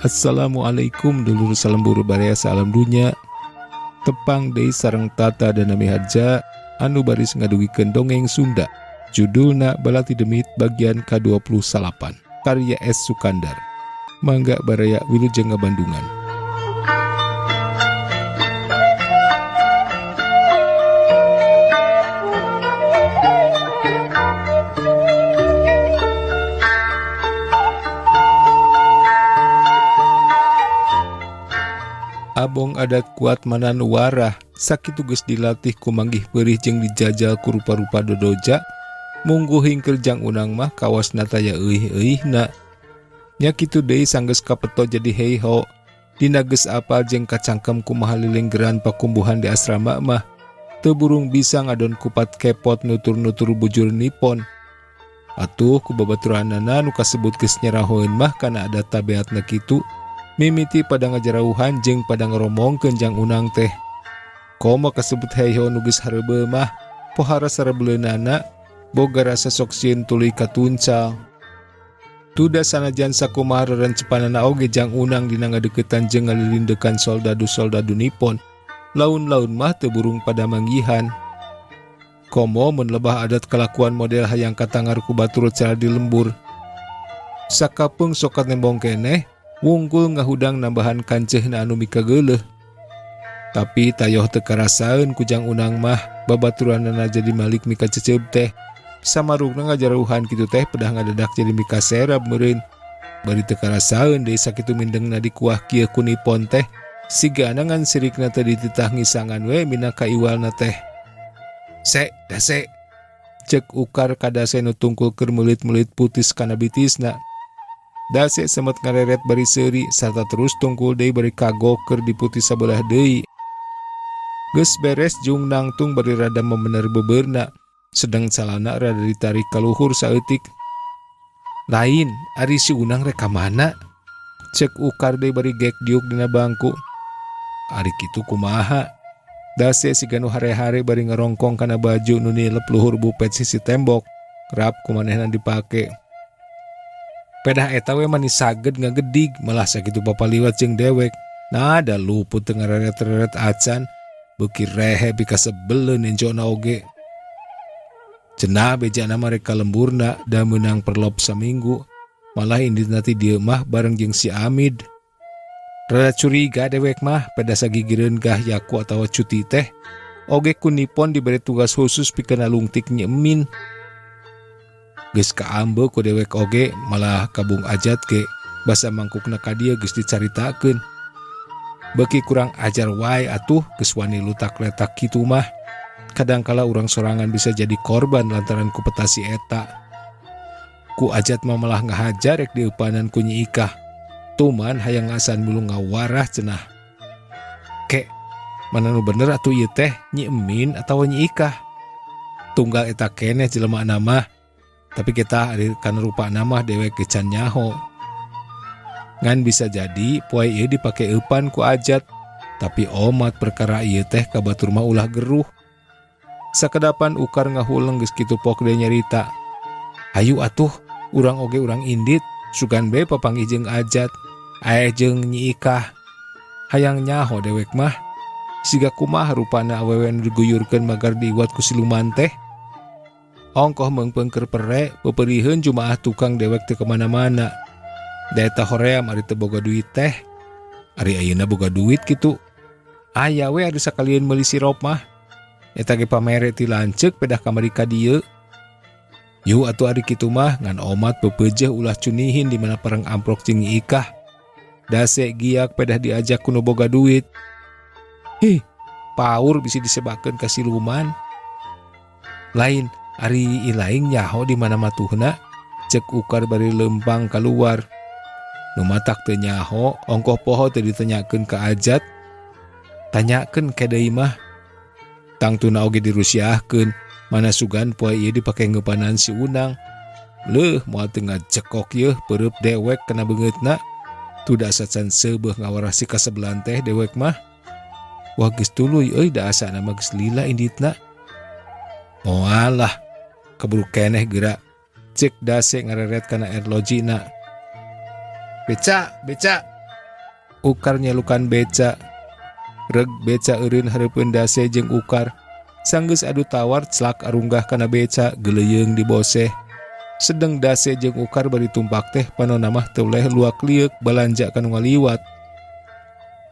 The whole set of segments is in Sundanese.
Assalamualaikum dulur salembur baraya salam dunya tepang deui sareng Tata dan Nami Harja anu baris ngadugikeun dongeng Sunda judulna Balati Demit bagian ka-28 karya S Sukandar. Mangga baraya wilujeng ngabandungan. Abong adat kuat manan warah sakitu geus dilatih ku manggih peurih jeung dijajal ku rupa-rupa dodoja mungguh hingker jang unang mah kawasna taya euih-euihna. Nya kitu deui sanggeus kapeto jadi heiho dina geus apal jeung kacangkem kumaha lilenggeran pakumbuhan di asrama mah teu burung bisa ngadon kupat kepot nutur-nutur bujur nipon. Atuh ku babaturanana nu kasebut geus nyerahoeun mah kana adat tabeatna kitu mimiti pada ngajarauhan jeung pada ngaromongkeun jang unang teh. Komo kasebut heiho nu geus hareubeuh mah pohara sarebeleunana boga rasa sok sieun tuluy katuncal. Tuda sanajan sakumaha rerencepanana oge jang unang dina ngadeukeutan jeung ngalilindekan soldadu-soldadu Nippon. Laun-laun mah teu burung pada manggihan. Komo mun lebah adat kalakuan model hayang katangar ku batur cara di lembur. Sakapeung sokat nembong keneh, wungkul ngahudang nambahan kancehna anu mikageuleuh. Tapi tayoh teu karasaeun ku jang unang mah babaturanana jadi malik mika ceceub teh. Samarugna ngajarauhan kitu teh pedah ngadadak jadi mika serab meureun. Bari teu karasaeun deui sakitu mindengna dikuah kieu ku Nippon teh. Sigana ngan sirikna teh dititah ngisangan we mina kaiwalna teh. Se, dase. Cek ukar kadase nu tungkul keur meulit-meulit putis kana bitisna. Dase semet ngareret bari seuri sarta terus tungkul deui bari kagok keur diputis sabelah deui. Geus beres jung nangtung bari rada memener bebeurna. Sedang calana rada ditarik ka luhur saeutik. Lain, ari si Unang rek ka mana? Cek ukar deui bari gek diuk dina bangku. Ari kitu kumaha? Dase siga nu hare-hare bari ngarongkong kana baju nu nilep luhur bupet sisi tembok. Rap kumanehna dipake. Pedah eta we manis saged ngagedig malah sakitu papaliwat jeung dewek. Nah, da luput teu ngareret-reret acan, beuki rehe pikasebeleun enjona oge. Cenah bejana mah rek ka lemburna da meunang perlop saminggu. Malah inditna ti dieu mah bareng jeung si Amid. Rada curiga dewek mah pedah sagigireun gah yaku atawa cuti teh. Oge ku Nippon dibere tugas khusus pikeun nalungtik Nyi Emin. Geus kaambe ku dewek oge malah kabung ajat ge basa mangkukna ka dieu geus dicaritakeun. Beuki kurang ajar wae atuh geus wani lutak-letak kitu mah. Kadangkala urang sorangan bisa jadi korban lantaran ku petasi eta. Ku ajat mah malah ngahajar rek dieupanan ku Nyi Ikah. Tuman hayang ngasan mulu ngawarah cenah. Ke, mana nu bener atuh ieu teh Nyi Emin atawa Nyi Ikah? Tunggal eta keneh jelema mah. Tapi kita ari kana rupa mah dewek ge can nyaho. Ngan bisa jadi poe ieu dipake eupan ku ajat. Tapi omat perkara ieu teh ka batur mah ulah geruh. Sakedapan ukar ngahuleng geus kitu pok deui nyarita. Hayu atuh, urang oge urang indit, sugan be papanggih jeung ajat, aeh jeung Nyi Ikah. Hayang nyaho dewek mah. Siga kumaha rupana awewe nu diguyurkeun magar diiwat ku siluman teh. Ongkoh meungpeung keur pere, peperiheun jumaah tukang dewek teu kemana-mana. Da eta hoream ari teu boga duit teh. Ari ayeuna boga duit kitu. Aya we ari sakalieun meuli sirop mah. Eta ge pamere ti lanceuk pedah kamari ka dieu. Yu atuh ari kitu mah ngan omat pepeujeuh ulah cunihin di mana perang amprok jeung Nyi Ikah. Dase giak pedah diajak ku nu boga duit. Hih, paur bisi disebakeun ka siluman. Lain, ari ilaing nyaho di mana matuhna, cek ukar bari leumpang kaluar. Nu matak teu nyaho, ongkoh poho teu ditanyakeun ka ajat. Tanyakeun ke deui mah. Tangtuna oge dirusiahkeun, mana sugan poe ieu dipake ngeupanan si Unang. Leuh, moal teu ngajekok yeuh peureub dewek kana beungeutna. Tuda asa can seubeuh ngawarah si kasebelan teh dewek mah. Wah geus tuluy euy da asana mah geus lila inditna. Moal lah, keburu keneh geura. Cek dase ngareret kana erlojina. Beca, beca. Ukar nyelukan beca. Reg beca eureun hareupeun Dase jeung Ukar. Sanggeus adu tawar celak arunggah kana beca geuleuyeung diboseh. Sedeng Dase jeung Ukar bari tumpak teh panonna mah teu leh luak lieuk balanja ka nu ngaliwat.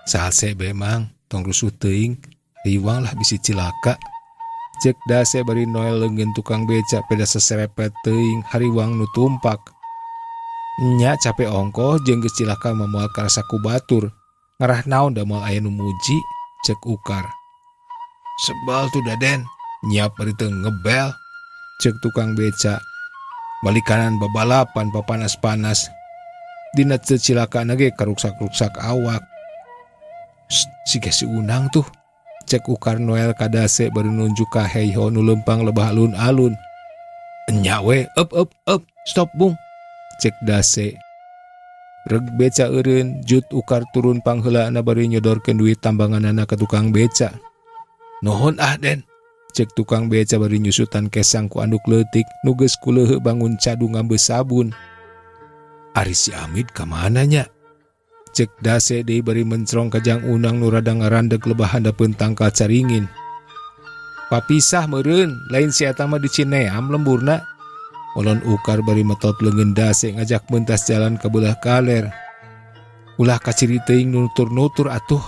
Salse bae Mang, tong rusuh teuing, riwang lah bisi cilaka. Cek Dase bari noel leungeun tukang beca peda seserepet teuing hariwang nu tumpak. Nya cape ongkoh jeung geus cilaka mah moal karasa ku batur. Ngarah naon da moal aya nu muji, cek Ukar. Sebal tuh Daden, nyiap bari teu ngebel, cek tukang beca. Balikanan babalapan papanas-panas. Dina teu cilakana ge karuksak-ruksak awak. Sst, siga si Unang tuh, cek Ukar Noel kadase baru nunjuk ka Heiho nu lempang lebah alun-alun. Enya we, up up up, stop bung, cek Dase. Reg beca eureun, jut Ukar turun pangheulana bari nyodorkeun duit tambanganana ka tukang beca. Nuhun ah Den, cek tukang beca bari nyusutan kesang ku anduk leutik nu geus kuleuheu bangun cadu ngambeus sabun. Ari si Amid ka mana nya? Cek Dase deui bari mencrong ka Jang Unang nu rada ngarandeg lebah handapeun tangkal caringin. Papisah meureun, lain si eta mah di Cineam lemburna. Olon Ukar bari metot leungeun Dase ngajak mentas jalan ka beulah kaler. Ulah kaciri teuing nutur-nutur atuh.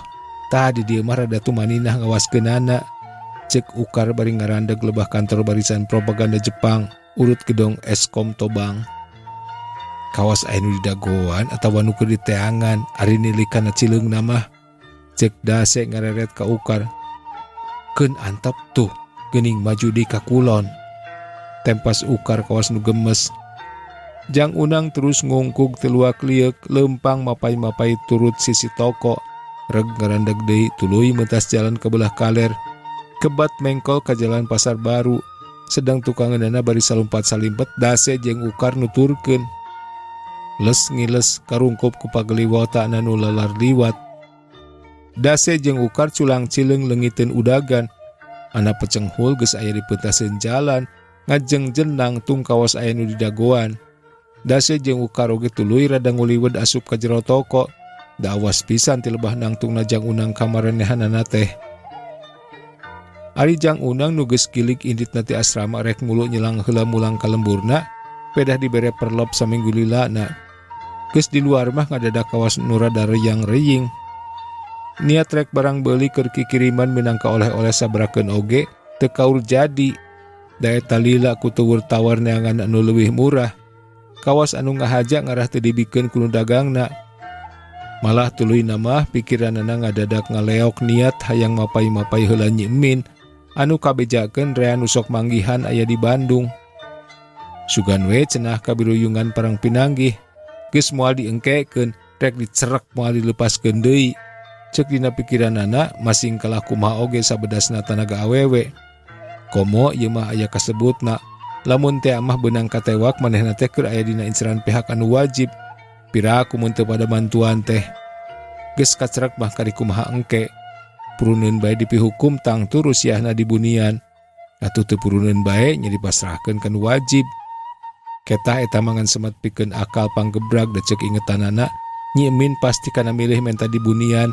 Tadi dieu mah rada tumaninah ngawaskeunana. Cek Ukar bari ngarandeg lebah kantor barisan propaganda Jepang urut gedong Eskom Tobang. Kawas aya nu didagoan atawa nu keur diteangan ari nilik kana cileungna mah. Cek Dase ngareret ka Ukar. Keun antep tuh geuning maju di ka kulon. Tempas Ukar kawas nu gemes. Jang Unang terus ngungkug teu luak lieuk leumpang mapai-mapai turut sisi toko. Reg ngarandeg deui tuluy mentas jalan ke belah kaler. Kebat mengkol ka jalan pasar baru. Sedang tukangeunana bari salumpat-salimpet Dase jeung Ukar nuturkeun. Les ngiles karungkup ku pageliwotana nu lalar liwat. Dase jeung Ukar culang cileung leungiteun udagan. Ana pecenghul geus aya di peutaseun jalan, ngajeng jenang tung kawas aya nu didagoan. Dase jeung Ukar oge tuluy rada nguliwed asup ka jero toko. Da awas pisan ti lebah nangtungna Jang Unang kamarenehanana teh. Ari Jang Unang nu geus kilik inditna ti asrama rek mulu nyelang heula mulang ka lemburna, pedah dibere perlop saminggu lilana. Geus di luar mah ngadadak kawas nu rada reyang-reying. Niat rek barang beuli keur kikiriman minangka oleh-oleh sabrakeun oge teu kaur jadi. Da eta lila ku teuweur tawar neangan anu leuwih murah. Kawas anu ngahaja ngarah teu dibikeun ku nu dagangna. Malah tuluyna mah pikiranana ngadadak ngaleok niat hayang mapai-mapai heula Nyi Emin anu kabejakeun rea nu sok manggihan aya di Bandung. Sugan we cenah kabiruyungan parang pinanggih. Geus moal diengkekeun, rek dicerek moal dilepaskeun deui. Ceuk dina pikiranana masing kalah kumaha oge sabedasna tanaga awewe. Komo ieu mah aya kasebutna, lamun teh mah beunang katewak manehna teh keur aya dina inceran pihak anu wajib. Piraku mun teu pada bantuan teh. Geus kacerek mah kari kumaha engke. Puruneun bae dipihukum tangtu rusiahna dibunian. Atuh teu puruneun bae nya dipasrahkeun ka nu wajib. Ketah eta mangan semet pikeun akal panggebrag da ceuk ingetanana, Nyi Emin pasti kana milih menta dibunian,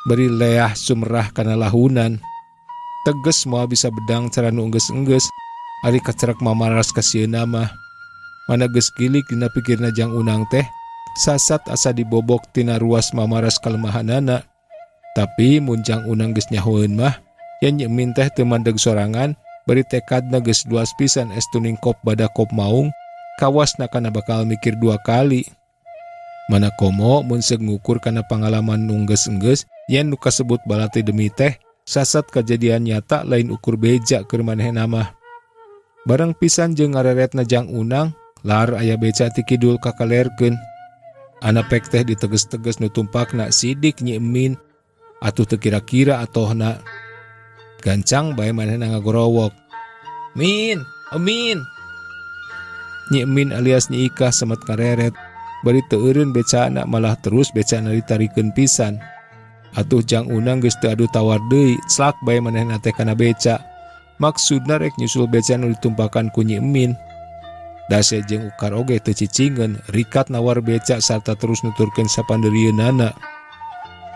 bari leah sumerah kana lahunan. Teges moal bisa bedang cara nu enggeus-enggeus, ari kacerek mamaras ka sieuna mah. Mana geus gilik dina pikirna Jang Unang teh, sasat asa dibobok tina ruas mamaras kalemahanana. Tapi mun Jang Unang geus nyahoeun mah, yen Nyi Emin teh teu mandeg sorangan, bari tekadna geus duas pisan estu ningkop badakop maung, kawasna kana bakal mikir dua kali. Mana komo mun seug ngukur kana pangalaman nu enggeus-enggeus, yen nu kasebut balati demi teh, sasat kajadian nyata lain ukur beja keur manehna mah. Bareng pisan jeung ngareretna Jang Unang, lar aya beca ti kidul kakalerkeun. Ana pek teh diteges-teges nu tumpakna sidik Nyi Emin, atuh teu kira-kira atohna. Gancang bae manehna ngagorowok. Min, Emin. Nyi Emin alias Nyi Ikah semet kareret, bari teu eureun becana malah terus becana ditarikeun pisan. Atuh Jang Unang geus teu adu tawar deui, celak bae manehna teh kana beca. Maksudna rek nyusul beca nu ditumpakan ku Nyi Emin. Dase jeung Ukar oge teu cicingeun, rikat nawar beca sarta terus nuturkeun sapandeurieunana.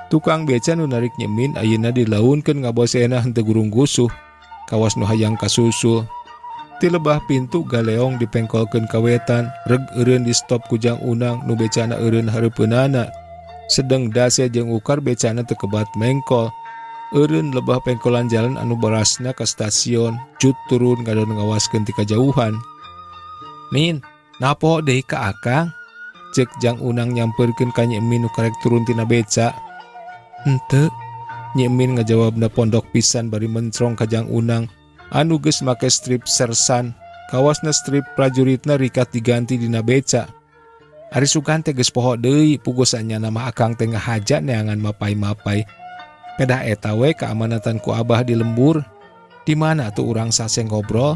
Tukang beca nu narik Nyi Emin ayeuna dilaunkeun ngabosehna henteu gurung-gusuh kawas nu hayang kasusul. Ti lebah pintu galeong dipengkolkeun ka wetan, reg eureun di stop ku Jang Unang nu becana eureun hareupeunana. Sedeng dase jeung ukar becana teu kebat mengkol. Eureun lebah pengkolan jalan anu barasna ka stasiun, cut turun ngadon ngawaskeun ti kajauhan. "Min, napo deui ka Akang?" cek Jang Unang nyamperkeun ka Nyi Emin nu karek turun tina beca. "Henteu," Nyi Emin ngajawabna pondok pisan bari mencrong ka Jang Unang anu geus make strip sersan. Kawasna strip prajuritna rikat diganti dina beca. "Ari sugan teh geus poho deui, puguh sanyana mah Akang teh ngahaja neangan mapay-mapay. Pedah eta we keamanatan ku Abah di lembur. Di mana atuh urang sase ngobrol?"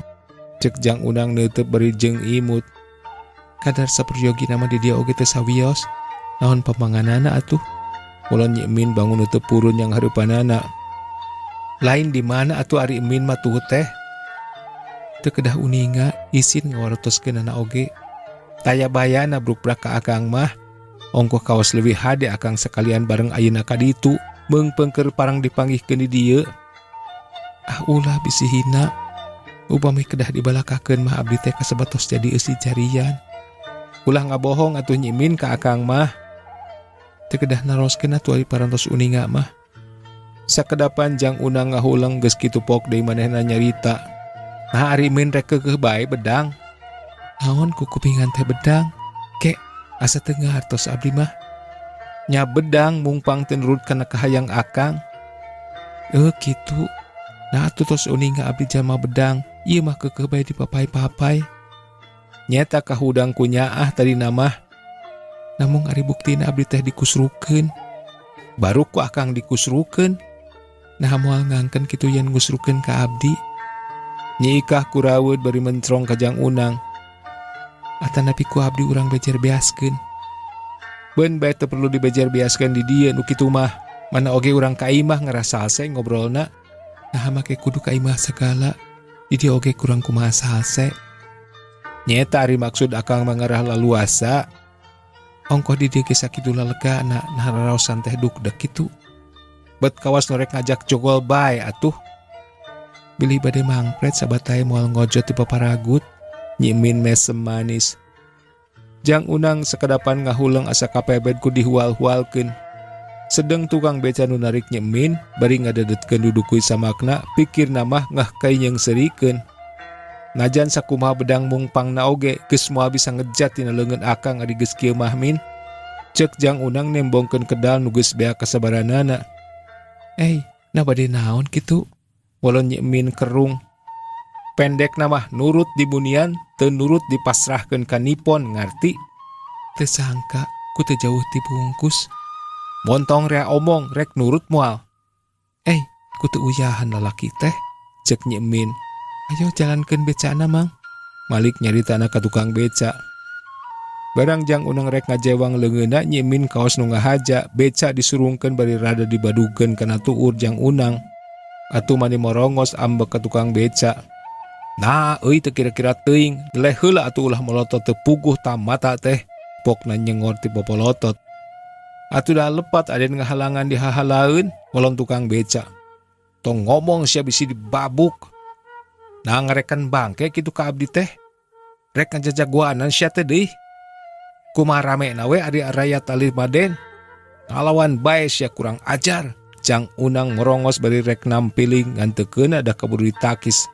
cek Jang Unang neunteup bari jeung imut. "Kadar saperyogi mah di dieu oge teu sawios. Naon pamanganana atuh?" Mulon Nyi Emin bangun teu purun yang hareupanana. "Lain di mana atuh, ari Emin mah tuh teh. Teu kedah uninga, isin ngawartoskeunana oge. Taya bayana brukbrak ka Akang mah. Ongkoh kawas leuwih hade Akang sekalian bareng ayeuna ka ditu. Meungpeung keur parang dipanggihkeun di dieu." "Ah, ulah, bisi hina. Upami kedah dibalakakeun mah abdi teh kasebat tos jadi eusi jarian." "Ulah ngabohong atuh, Nyi Min, ka Akang mah." "Teu kedah naroskeun atuh ari parantos uninga mah." Sakedapan Jang Unang ngahuleng, geus kitu pok deui manehna nyarita. "Nah, ari Min rek keukeuh bae bedang." "Naon kukupingan teh bedang? Ke asa teu ngartos abdi mah." "Nya bedang mungpang teu nurut kana kahayang Akang." "Eh, kitu. Nah atuh tos uninga abdi jalma bedang. Ieu mah keukeuh bae dipapay-papay." "Nyeta kahudang ku nyaah tadi mah." "Namung ari buktina abdi teh dikusrukeun." "Baru ku Akang dikusrukeun." "Nah, moal ngangken kitu yen ngusrukeun ka abdi?" Nyi Ikah kuraweut bari mencrong ka Jang Unang. "Atanapi ku abdi urang bejer beaskeun." "Beun bae, teu perlu dibejer beaskeun di dieu nu kitu mah. Mana oge urang ka imah ngerasa salse ngobrolna." "Nah, make kudu ka imah segala? Di dieu oge kurang kumaha salse." "Nyeta, ari maksud Akang mangarah laluasa." "Ongkoh di dieu ge sakitu lalegana, nah raraosan teh dukdek kitu." "Bet kawas nu rek ngajak jogol bae atuh." "Bilih bade mangpret sabatae moal ngojot di paparagut." Nyi Min mesem manis. Jang Unang sekedapan ngahuleng asa kapebed ku dihual-hualkeun. Sedeng tukang beca nu narik Nyi Min bari ngadedetkeun dudukui samakna, pikirna mah ngah kai nyeungseurikeun. "Najan sakumaha bedang mungpangna oge geus moal bisa ngejat tina leungeun Akang ari geus kieu mah, Min," cek Jang Unang nembongkeun kedal nu geus beak kasabaranana. "Eh, nah bade naon kitu?" Walon Nyi Min kerung. "Pendekna mah nurut dibunian, teu nurut dipasrahkeun ka Nippon, ngarti?" "Teu sangka ku teu jauh ti bungkus." "Montong rea omong, rek nurut moal?" "Eh, ku teu uyahan lalaki teh," cek Nyi Min. "Ayo jalankeun becana, Mang," Malik nyaritana ka tukang beca. Barang Jang Unang rek ngajewang leungeunna, Nyi Min kawas nu ngahaja, beca disurungkeun bari rada dibadugeun kana tuur Jang Unang. Atuh mani morongos ambek ka tukang beca. "Nah, euy, teu kira-kira teuing, deleh heula atuh, ulah molotot teu puguh ta mata teh," pokna nyengor ti popolotot. "Atuh dah lepat aden ngahalangan dihahalaeun," ngolon tukang beca. "Tong ngomong sia, bisi dibabuk. Nah, ngarekan bangke kitu ka abdi teh? Rek ngajajagoanan sia teh deui? Kumaha ramena we ari arayat alih maden? Ngalawan bae sia, kurang ajar." Jang Unang merongos bari rek nampiling ngan teu keuna da kaburu ditakis.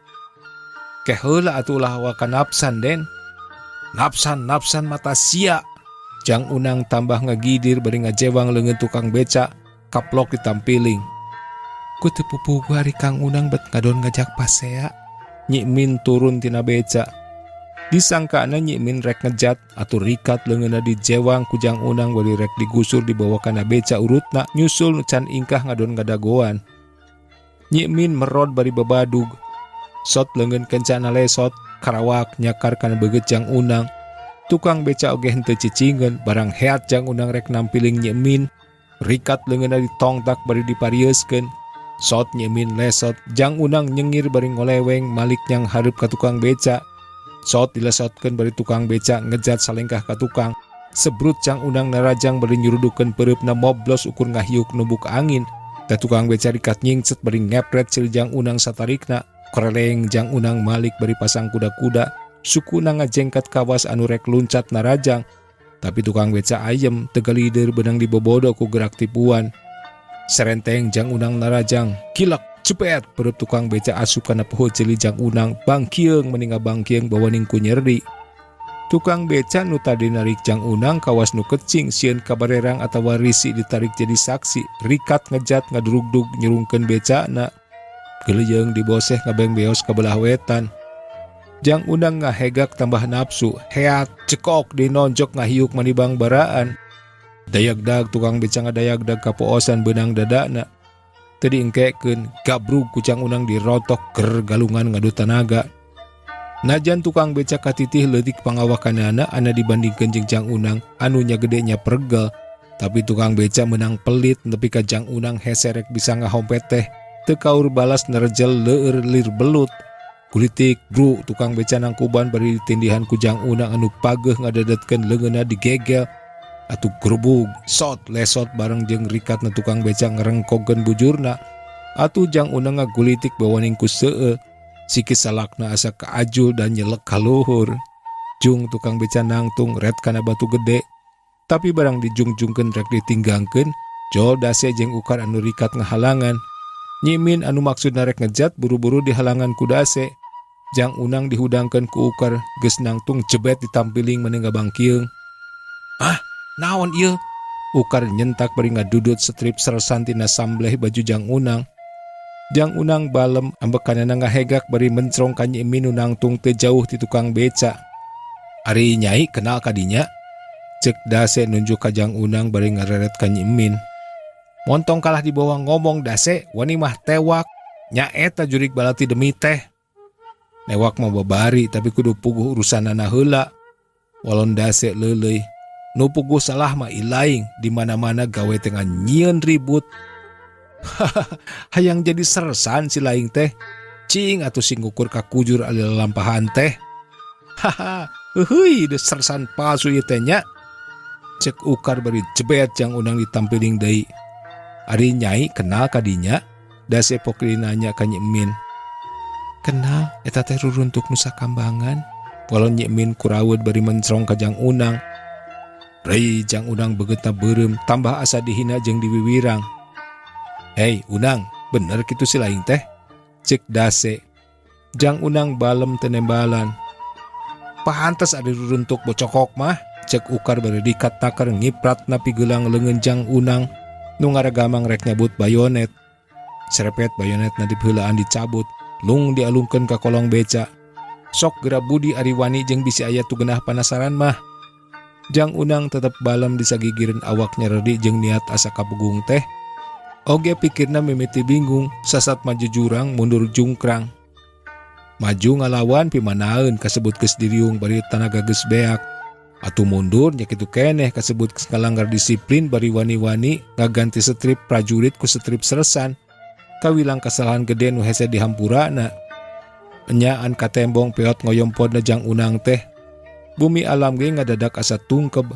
"Ke heula atuh, ulah waka napsan, Den." "Napsan napsan mata sia." Jang Unang tambah ngagidir bari ngajewang leungeun tukang beca, kaplok ditampiling. "Ku teu pupugu ari Kang Unang bet ngadon ngajak pasea." Nyi Min turun tina beca. Disangkana Nyi Min rek ngejat, atuh rikat leungeunna dijewang ku Jang Unang bari rek digusur dibawa kana beca, urutna nyusul nu can ingkah ngadon ngadagoan. Nyi Min merod bari babadug. Sot leungeun kencana lesot, karawak nyakar kana beungeut Jang Unang. Tukang beca oge henteu cicingeun, barang heat Jang Unang rek nampiling Nyi Min. Rikat leungeunna ditongtak bari diparieuskeun. Sot Nyi Min lesot, Jang Unang nyengir bari ngoleweng malik nyang hareup ka tukang beca. Sot dilesotkeun bari tukang beca ngejat salengkah ka tukang. Sebrut Jang Unang narajang bari nyurudukeun peureupna moblos ukur ngahiuk numbuk angin. Teh tukang beca rikat nyingcet bari ngepret ceuli Jang Unang satarikna. Koreleng Jang Unang malik bari pasang kuda-kuda. Sukuna ngajengkat kawas anu rek luncat narajang. Tapi tukang beca ayem teu galider beunang dibobodo ku gerak tipuan. Serenteng Jang Unang narajang. Kilek cepet perut tukang beca asup kana poho ceuli Jang Unang. Bangkieung meni ngabangkieung bawaning ku nyeri. Tukang beca nu tadi narik Jang Unang kawas nu kecing sieun kabarerang atawa risi ditarik jadi saksi. Rikat ngejat ngadurugdug nyurungkeun becana. Geleuyeung diboseh ngabengbeos ka belah wetan. Jang Unang ngahegak tambah nafsu. Heat cekok dinonjok ngahiuk manibang baraan. Dayagdag tukang beca ngadayagdag kapoosan beunang dadana. Teu diengkekeun gabrug ku Jang Unang dirotok ger galungan ngadu tanaga. Najan tukang beca katitih leutik pangawakanana ana dibandingkeun jeung Jang Unang anu nya gede nya pergel. Tapi tukang beca menang pelit nepi ka Jang Unang heserek bisa ngahompet teh teu kaur balas nerjel leur lir belut. Kulitik bru tukang beca nangkuban bari ditindihan ku Jang Unang anu pageuh ngadadetkeun leungeunna digegel. Atuh grubug sot lesot bareng jeung rikatna tukang beca ngerengkogeun bujurna. Atuh Jang Unang ngagulitik bawaning ku seueul. Siki salakna asa kaajul dan nyelek kaluhur. Jung tukang beca nangtung ret kana batu gede. Tapi barang dijungjungkeun rek ditinggangkeun, jol dase jeung ukar anu rikat ngahalangan. Nyimin anu maksudna rek ngejat buru-buru dihalangan ku dase. Jang Unang dihudangkeun ku ukar geus nangtung jebet ditampiling meni ngabangkieung. Ah, naon ieu? Ukar nyentak bari ngadudut strip sersan tina sambleh baju Jang Unang. Jang Unang balem ambekanana ngahegak bari mencrong ka Nyi Emin nu nangtung teu jauh ti tukang beca. Ari Nyai kenal ka dinya? Cek dase nunjuk ka Jang Unang bari ngareret ka Nyi Emin. Montong kalah dibawa ngomong dase, wani mah tewak. Nya eta jurik balati demi teh. Newak mah babari tapi kudu puguh urusanana heula. Walon dase leuleuy. Nu puguh salah mah ilaing di mana-mana gawe teh nyieun ribut. Hayang jadi sersan si laing teh. Cing atuh sing ngukur ka kujur ali lalampahan teh. Haha, heuy de sersan palsu ieu teh nya. Cek ukar bari jebet Jang Unang ditampiling deui. Ari Nyai kenal ka dinya? Dase pokri nanya ka Nyi Emin. Kenal, eta teh ruruntuk Nusa Kambangan. Walon Nyi Emin kuraweut bari mencrong ka Jang Unang. Rei Jang Unang beungeutna beureum tambah asa dihina jeung diwiwirang. Hei Unang, bener kitu si laing teh? Cek dase. Jang Unang balem teu nembalan. Pantes ada ruruntuk bocokok mah. Cek ukar bari dikat takar ngiprat napi gelang leungeun Jang Unang. Nu ngaragamang rek nyabut bayonet. Serepet bayonet na dipeulaan dicabut, lung dialungkeun ka kolong beca. Sok geura budi ari wani jeung bisi aya tugenah panasaran mah. Jang Unang tetep balem disagigireun awak nyeredi jeung niat asa kapugung teh. Oge pikirna mimiti bingung, sasat maju jurang mundur jungkrang. Maju ngalawan pimanaeun kasebut geus diriung bari tanaga geus beak. Atuh mundur nya kitu keneh kasebut geus ngalanggar disiplin bari wani-wani ngaganti strip prajurit ku strip sersan. Kawilang kesalahan gede nu hese dihampurana. Enyaan katembong peot ngoyompodna Jang Unang teh. Bumi alam ge ngadadak asa tungkeb.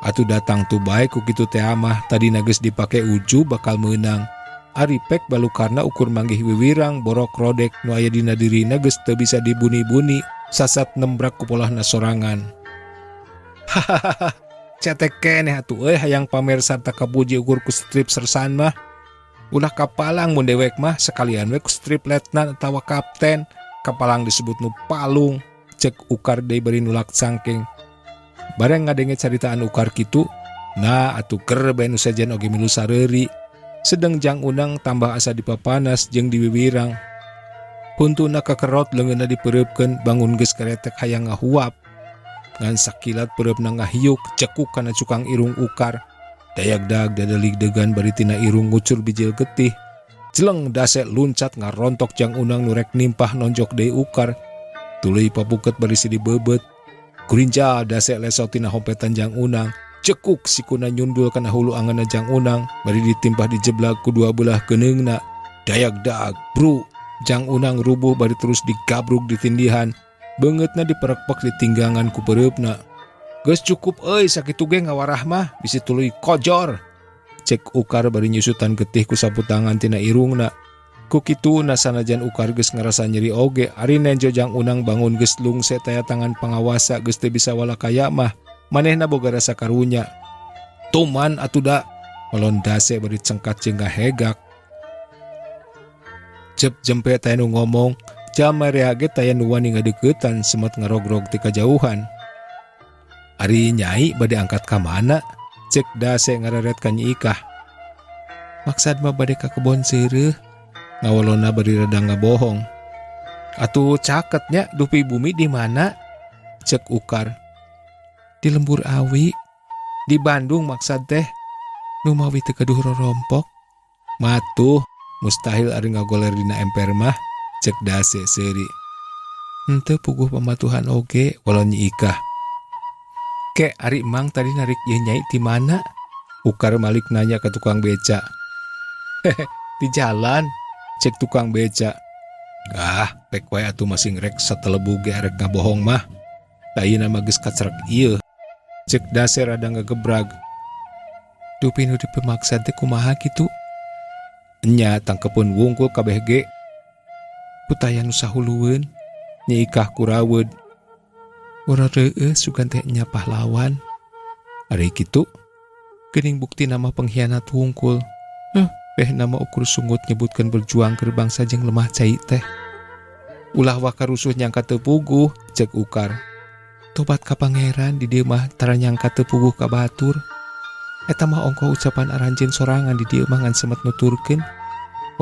Atuh datang tu bae ku kitu teh amah tadina geus dipake uju bakal meunang. Ari pek balukarna ukur manggih wiwirang borok rodek nu aya dina dirina geus teu bisa dibuni-buni sasat nembrak ku polahna sorangan. Hahaha, cetek keneh atuh euy hayang pamer sarta kapuji ukur ku strip sersan mah. Ulah kapalang mun dewek mah sekalian we ku strip letnan atawa kapten. Kapalang disebut nu palung. Cek ukar deui bari nulak cangkeng. Bareng ngadenge caritaan ukar kitu, nah atuh ger bae nu sejen oge milu sareuri. Sedeng Jang Unang tambah asa dipapanas jeung diwiwirang. Huntuna kakerot leungeunna dipeureupkeun bangun geus karetek hayang ngahuap. Ngan sakilat peureupna ngahiuk cekuk kana cukang irung ukar. Dayagdag dadaligdegan bari tina irung ngucur bijil getih. Jeleng dase luncat ngarontok Jang Unang nu rek nimpah nonjok deui ukar. Tuluy papuket bari sidi beubet. Gurinjal dase lesot tina hompetan Jang Unang. Cekuk sikuna nyundul kana hulu angeunna Jang Unang bari ditimpah dijeblag ku dua belah keuneungna. Dayagdag bru Jang Unang rubuh bari terus digabrug ditindihan. Beungeutna diperekpek ditinggangan ku peureupna. Geus cukup euy sakitu ge ngawarah mah bisi tuluy kojor. Cek Ukar bari nyusutan getih ku sapu tangan tina irungna. Ku kituna sanajan Ukar geus ngarasa nyeri oge ari nenjo Jang Unang bangun geus lungse taya tangan pangawasa geus teu bisa walakaya mah manehna boga rasa karunya. Tuman atuh da melon dase bari cengkat jeung ngahegak. Cep jempe taya nu ngomong, jalma rea ge taya nu wani ngadeuketan semet ngarogrog ti kajauhan. Ari Nyai bade angkat ka mana? Cek dase ngareret ka Nyi Ikah. Maksad mah bade ka kebon seureuh. Ngawalona bari rada ngabohong. Atuh caket nya dupi bumi di mana? Cek Ukar. Di lembur awi. Di Bandung maksad teh. Nu mawi teu gaduh rorompok. Matuh, mustahil ari ngagoler dina emper mah. Cek dase seuri. Henteu puguh pamatuhan oge walon Nyi Ikah. Ke ari emang tadi narik ieu Nyai ti mana? Ukar malik nanya ke tukang beca. Hehe, di jalan, cek tukang beca. Ah, pek wae atuh masing rek satelebu ge arek ngabohong mah. Da ayeuna mah geus kacerek ieu. Cek dase rada ngagebrag. Dupi nu dipemaksa teh kumaha kitu? Enya tangkepeun wungkul kabeh ge. Ku taya nu sahulueun, Nyi Ikah kuraweud. Ora reueus sugan teh nya pahlawan. Ari kitu, geuning bukti nama pengkhianat wungkul. Heh, beh nama ukur sungut nyebutkeun berjuang keur bangsa jeung lemah cai teh. Ulah waka rusuh nyangka teu puguh, cek Ukar. Tobat ka pangeran di dieu mah tara nyangka teu puguh ka batur. Eta mah ongkoh ucapan aranjeun sorangan di dieu mah ngan semet nuturkeun.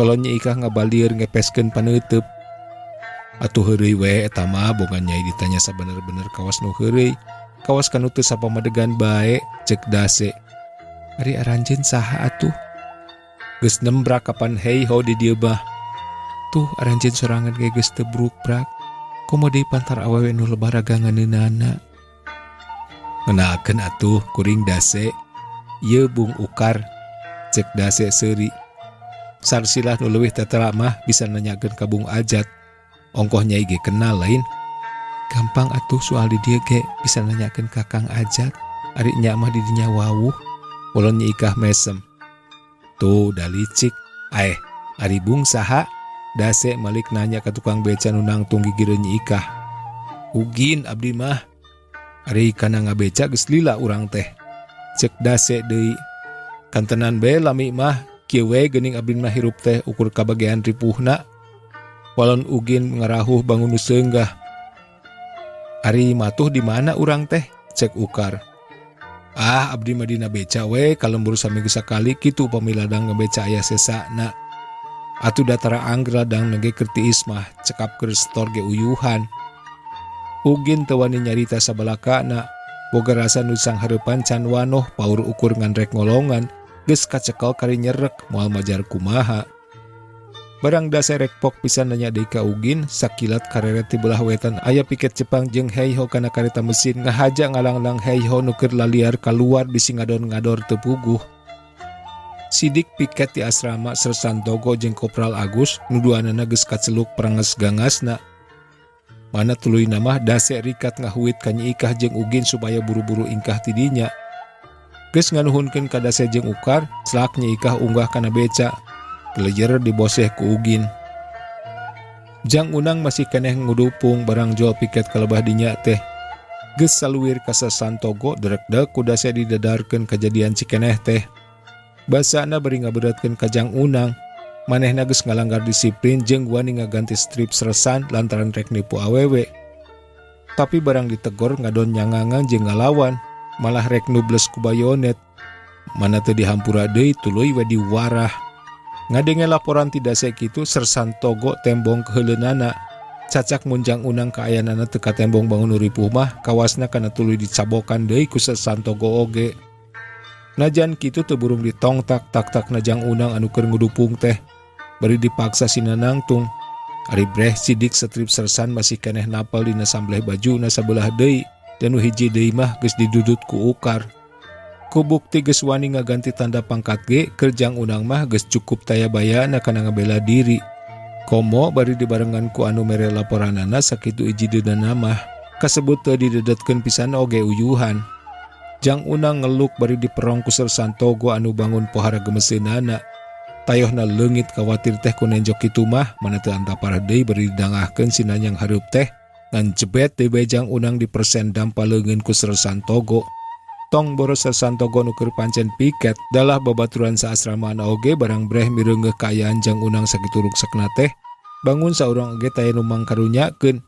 Walau Nyi Ikah ngabalieur ngepeskeun paneuteub. Atuh heureuy we eta mah boga Nyai ditanya sabener-bener kawas nu heureuy. Kawas kanu teu sapamadegan bae, cek dase. Ari aranjeun saha atuh? Geus nembrak kapan hey ho di dieu mah. Tuh aranjeun sorangan ge geus teu brukbrak. Komo deui pantar awewe nu lebah raganganeunana. Ngeunalkeun atuh kuring dase. Ieu Bung Ukar, cek dase seuri. Sarsilah nu leuwih tetela mah bisa nanyakeun ka Bung Ajat. Ongkoh Nyai ge kenal lain. Gampang atuh soal di dieu ge bisa nanyakeun ka Kang Ajat. Ari nya mah di dinya wawuh. Walon Nyi Ikah mesem. Tuh da licik. Aeh, ari Bung saha? Dase malik nanya ka tukang beca nu nangtung gigireun Nyi Ikah. Ugin abdi mah. Ari kana ngabeca geus lila urang teh. Cek dase deui. Kantenan bae lami mah kieu we geuning abdi mah hirup teh ukur kabagean ripuhna. Walon Ugin ngarahuh bangun nu seunggah. Ari matuh di mana urang teh? Cek Ukar. Ah, abdi mah dina beca we kalembur saminggu sakali kitu upami ladang ngabeca aya sesana. Atuh datara angger ladang nege keur tiis mah cekap keur setor ge uyuhan. Ugin teu wani nyarita sabalakana. Boga rasa nu sanghareupan can wanoh paur ukur ngan rek ngolongan geus kacekel kari nyerek moal majar kumaha. Barang dase rek pok pisan nanya deui ka Ugin, sakilat kareret ti belah wetan aya piket Jepang jeung heiho kana kareta mesin ngahaja ngalanglang heiho nu keur laliar kaluar bisi ngador-ngador teu puguh. Sidik piket di asrama Sersan Togo jeung Kopral Agus nu duanana geus kaceluk peranges gangasna. Mana tuluy mah dase rikat ngahuit ka Nyi Ikah jeung Ugin supaya buru-buru ingkah ti dinya. Geus nganuhunkeun ka dase jeung Ukar, celak Nyi Ikah unggah kana beca. Gelejer diboseh ku Ugin. Jang Unang masih keneh ngudupung barang jual piket kalebah dinya teh. Geus saluir ka Sersan Togo derek-dek ku dase didadarkeun kajadian Cikeneh teh. Basana bari ngaberatkeun ka Jang Unang. Manehna geus ngalanggar disiplin jeung wani ngaganti strip sersan lantaran rek nipu awewe. Tapi barang ditegor ngadon nyangangan jeung ngalawan, malah rek nubles ku bayonet. Mana teu dihampura deui tuluy we diwarah. Ngadenge laporan ti dase kitu Sersan Togo tembong keheuleunana. Cacak mun Jang Unang kaayaanana teu katembong bangun ripuh mah kawasna kana tuluy dicabokan deui ku Sersan Togo oge. Najan kitu teu burung ditongtak tak-tak na Jang Unang anu keur ngudupung teh. Bari dipaksa sina nangtung. Ari breh sidik strip sersan masih keneh napal dina sambleh bajuna sabelah deui dan nu hiji deui mah geus didudut ku Ukar. Ku bukti geus wani ngaganti tanda pangkat ge keur Jang Unang mah geus cukup taya bayana kana ngabela diri. Komo bari dibarengan ku anu mere laporanana sakitu ijideunana mah. Kasebut teu didedetkeun pisan oge uyuhan. Jang Unang ngeluk bari diperong ku Sersan Togo anu bangun pohara gemeseunana. Tayohna leungit kawatir teh ku nenjok kitu mah mana teu antapar deui bari didangahkeun si Nanyang hareup teh ngan jebet deui bae Jang Unang dipersen dampa leungeun ku Sersan Togo. Tong boro Sersan Togo nu keur pancen piket dalah babaturan saasramaan oge barang breh mireungeuh kaayaan Jang Unang sakitu ruksekna teh bangun saurang oge taya nu mangkarunyakeun.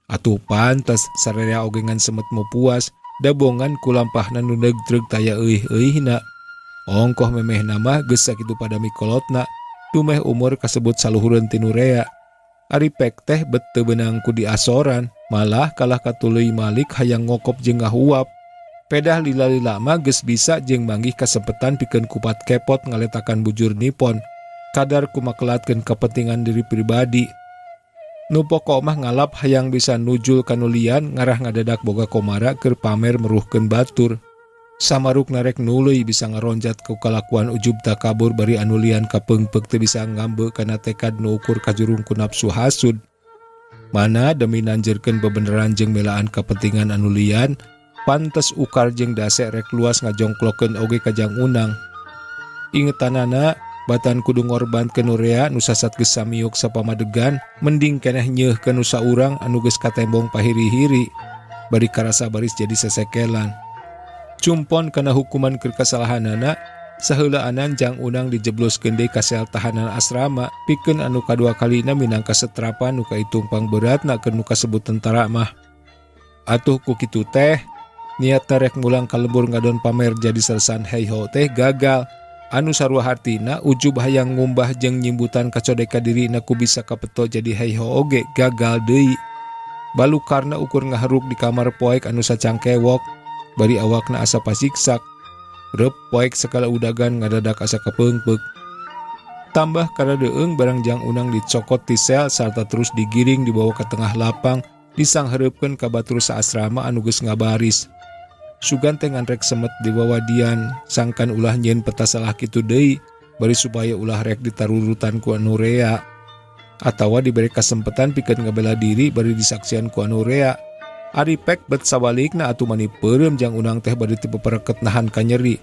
Atuh pantes sararea oge ngan semet mu puas dabongan ku lampahna nu neugdreug taya euih-euihna. Ongkoh memehna mah geus sakitu pada mikolotna, dumeh umur kasebut saluhureun ti nu rea. Ari pek teh bet teu beunang ku diasoran, malah kalah katuluy malik hayang ngokop jeung ngahuap. Pedah lila-lila mah geus bisa jeung manggih kasempetan pikeun kupat kepot ngaletakan bujur nipon. Kadar kumakelatkeun kepentingan diri pribadi. Nu pokok mah ngalap hayang bisa nujul kanulian ngarah ngadadak boga komara keur pamer meruhkeun batur. Samaruk narek nuluy bisa ngaronjat ku kalakuan ujub takabur bari anu lian kapeungpeuk teu bisa ngambe kana tekad nu ukur kajurung ku nafsu hasud. Mana demi nanjeurkeun bebeneran jeung melaan kepentingan anu lian, pantes ukar jeung dasek rek luas ngajongklokeun oge ka Jang Unang. Ingetanana batan kudu ngorbankeun nu rea nu sasat geus samiuk sapamadegan, mending keneh nyeuhkeun nu saurang anu geus katembong pahiri-hiri, bari karasa baris jadi sesekelan. Cumpon kana hukuman keur kasalahanana, saheulaanan Jang Unang dijebloskeun deui ka sel tahanan asrama, pikeun anu kadua kalina minangka setrapan nu kaitung pangberatna keur nu kasebut tentara mah. Atuh ku kitu teh, niat rek mulang ka lembur ngadon pamer jadi sersan heiho teh gagal. Anu sarua hartina ujub hayang ngumbah jeung nyimbutan kacodeka dirina ku bisa kapeto jadi heiho oge gagal deui. Balukarna ukur ngaharuk di kamar poek anu sacangkewok, bari awakna asa pasiksak. Reup poek sakala udagan ngadadak asa kapeungpeuk. Tambah kana deung barang Jang Unang dicokot ti sel sarta terus digiring dibawa ke tengah lapang disanghareupeun ka batur saasrama anu geus ngabaris. Sugan teh ngan rek semet diwawadian sangkan ulah nyieun peta salah kitu deui bari supaya ulah rek ditarurutan ku anu rea atawa diberi kasempetan pikeun ngabela diri bari disaksian ku anu rea. Ari pek bet sabalikna atuh mani peureum Jang Unang teh bari tipe pereket nahan kanyeri.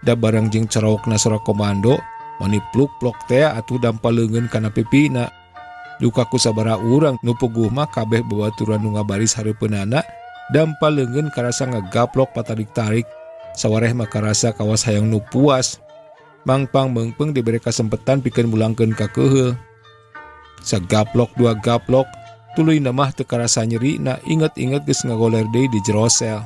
Da barang jeung carokna sora komando mani pluk-plok teh atuh dampa leungeun kana pipina. Duka ku sabaraha urang nu puguh mah kabeh babaturan nu ngabaris hareupeunana dampa leungeun karasa ngagaplok patarik-tarik. Sawareh mah karasa kawas hayang nu puas. Mangpang meungpeung diberi kasempetan pikeun mulangkeun ka keuheul. Sagaplok dua gaplok tuluy mah teu karasa nyerina, inget-inget geus ngagoler deui di jero sel.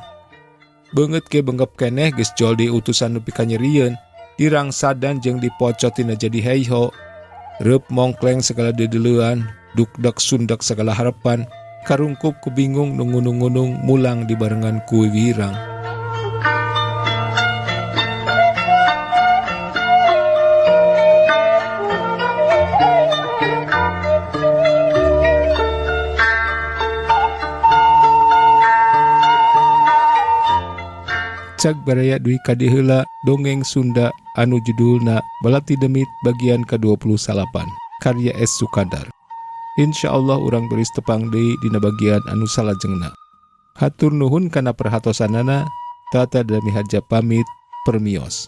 Beungeut ge benggep keneh geus jol deui utusan nu pikanyerieun, dirangsadan jeung dipocot tina jadi heiho. Reup mongkleng segala dedeleuan, dukdak sundak segala harapan, karungkup ku bingung nu ngunung-ngunung mulang dibarengan ku wirang. Cag baraya dugi ka diheula dongeng Sunda anu judulna Balati Demit bagian ke-29 karya S. Sukandar. Insya Allah urang beris tepang deui dina bagian anu salajengna. Hatur nuhun kana perhatosanana. Tata Dami Harja pamit, permios.